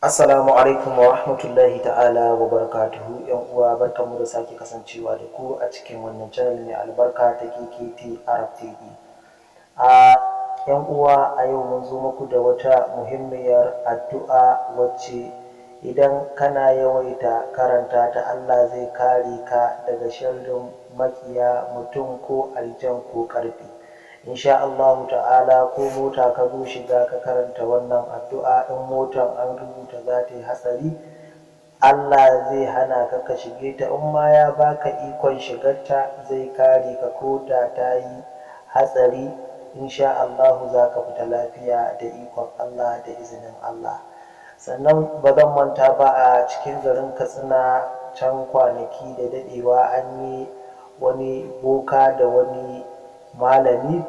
Assalamu alaikum wa rahmatullahi ta'ala wa barakatuhu. Yan uwa, barkanmu da sake kasancewa da ku a cikin wannan channel mai albarka ta KKT Arab TV. A yan uwa, a yau mun zo muku da wata muhimmiyar addu'a wacce idan kana yawaita karanta ta, Allah zai kare ka daga sharrin maƙiya, mutum ko aljan ko ƙarfe. Insha Allahu ta'ala, ko mota ka zo shiga ka karanta wannan addu'a, in motan an rubuta za ta yi hatsari, Allah zai hana ka ka shige ta. In ma ya baka ikon shigarta, zai kare ka. Ko da ta yi hatsari, insha Allahu za ka fita lafiya da ikon Allah, da izinin Allah. Sannan ba zan manta ba, a cikin garin Katsina can kwanaki da daɗewa, an yi wani boka da wani malami,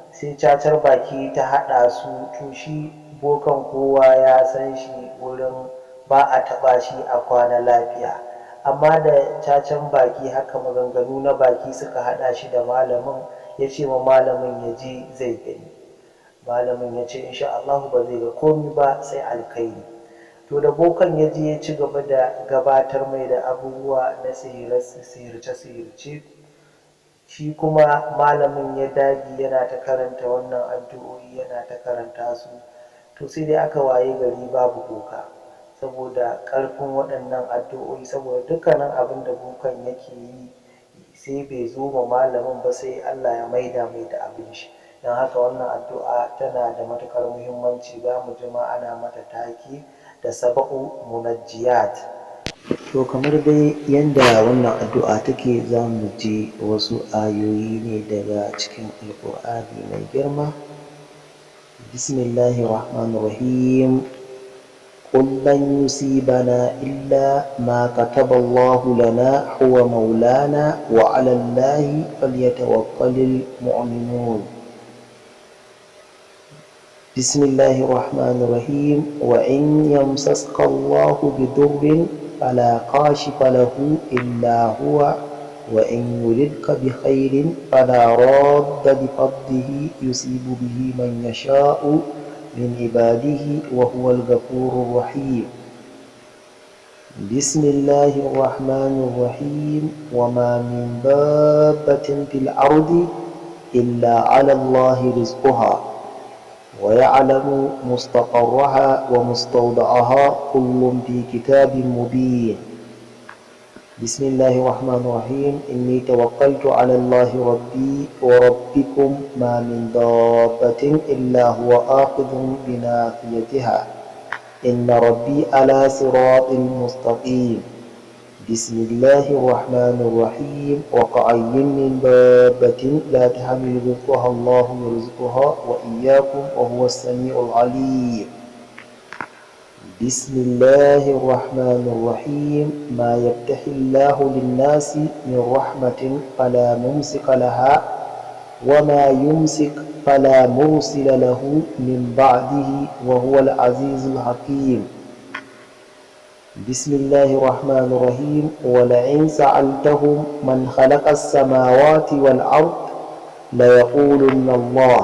sai cacar baki ta haɗa su. To, shi bokan kowa ya san shi wurin ba a taɓa shi a kwana lafiya, amma da cacan baki haka, maganganu na baki suka haɗa shi da malamin, ya ce ma malamin ya ji zai gani. Malamin ya ce insha Allahu ba zai ga komi ba sai alkhairi. To, da bokan ya je ya ci gaba da gabatar mai da abubuwa na sihirce-sihirce, shi kuma malamin ya dage yana ta karanta wannan addu'o'i, yana ta karanta su. To, sai dai aka waye gari babu boka, saboda ƙarfin waɗannan addu'o'i, saboda dukkanin abin da bokan yake yi sai bai zo ma malamin ba, sai Allah ya maida mai da abin shi. Don haka wannan addu'a tana da matuƙar muhimmanci. Za mu ji ma ana mata take da saba'u munajjiyat. To, kamar dai yanda wannan addu'a take, za mu ji wasu ayoyi ne daga cikin Alƙur'ani mai girma. Bismillahir rahmanir rahim. قل لن يصيبنا إلا ما كتب الله لنا هو مولانا وعلى الله فليتوكل المؤمنون. بسم الله الرحمن الرحيم. وإن يمسسك الله بضر فلا كاشف له إلا هو وإن يردك بخير فلا راد لفضله يصيب به من يشاء من عباده وهو الغفور الرحيم. بسم الله الرحمن الرحيم. وما من دابة في الأرض إلا على الله رزقها ويعلم مستقرها ومستودعها كل في كتاب مبين. بسم الله الرحمن الرحيم. إني توكلت على الله ربي وربكم ما من دابة إلا هو آخذ بناصيتها إن ربي على صراط مستقيم. بسم الله الرحمن الرحيم. وكأي من دابة لا تحمل رزقها الله يرزقها وإياكم وهو السميع العليم. بسم الله الرحمن الرحيم. ما يفتح الله للناس من رحمة فلا ممسك لها وما يمسك فلا مرسل له من بعده وهو العزيز الحكيم. بسم الله الرحمن الرحيم. ولئن سألتهم من خلق السماوات والأرض ليقولن الله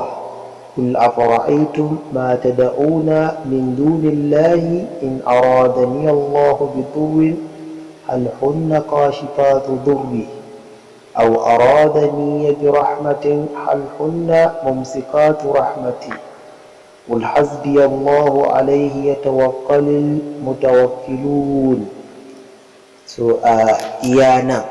قل أفرأيتم ما تدعون من دون الله إن أرادني الله بضر هل هن كاشفات ضره أو أرادني برحمة هل هن ممسكات رحمتي قل حسبي الله عليه يتوكل المتوكلون. So a iya nan,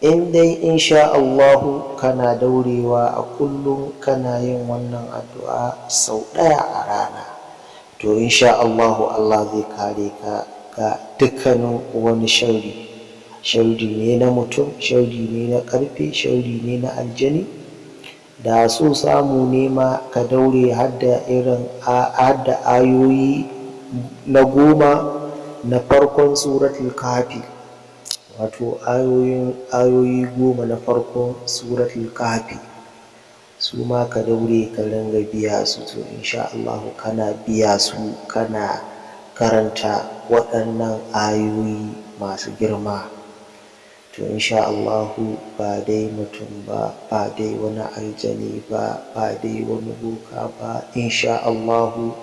in dai insha Allahu kana daurewa a kullum kana yin wannan addu'a sau ɗaya a rana, to insha Allahu Allah zai kare ka ga dukkanin wani sharri. Sharri ne na mutum, sharri ne na ƙarfe, sharri ne na aljani. Da so samu ne ma ka daure hadda irin hadda ayoyi na 10 na farkon Suratul Kahfi, wato ayoyi 10 na farkon Suratul Kahfi, su ma ka daure ka ringa biya su. To, insha Allahu kana biya su, kana karanta waɗannan ayoyi masu girma, to insha Allahu ba dai mutum ba, ba dai wani aljani ba, ba dai wani boka ba, insha Allahu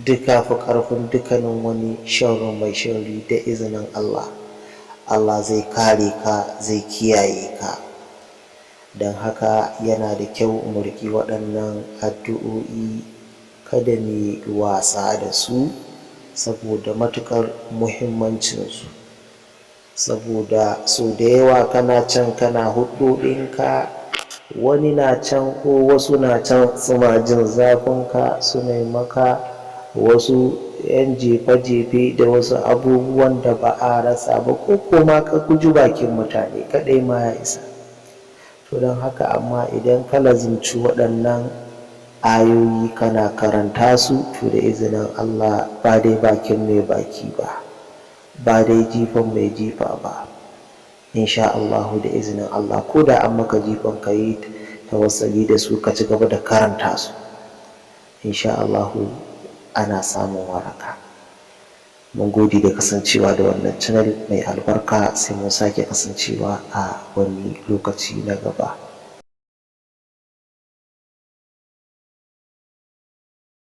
Duk ka fi ƙarfin dukkanin wani sharrin mai sharri da izinin Allah. Allah zai kare ka, zai kiyaye ka. Don haka yana da kyau mu riƙi waɗannan addu'o'i, kada mu yi wasa da su saboda matuƙar muhimmancinsu. Saboda sau da yawa kana can kana huɗoɗinka, wani na can ko wasu na can suna jin zafinka, suna yi maka wasu 'yan jefe-jefe da wasu abubuwan da ba a rasa ba, ko kuma ka guji bakin mutane kaɗai ma ya isa. To don haka, amma idan ka lazimci waɗannan ayoyi kana karanta su, to da izinin Allah ba dai bakin mai baki ba, ba dai jifan mai jifa ba. Insha Allahu, da izinin Allah, ko da an maka jifan, ka yi tawassali da su, ka ci gaba da karanta su, insha Allahu ana samun waraka. Mun gode da kasancewa da wannan channel mai albarka. Sai mun sake kasancewa a wani lokaci na gaba.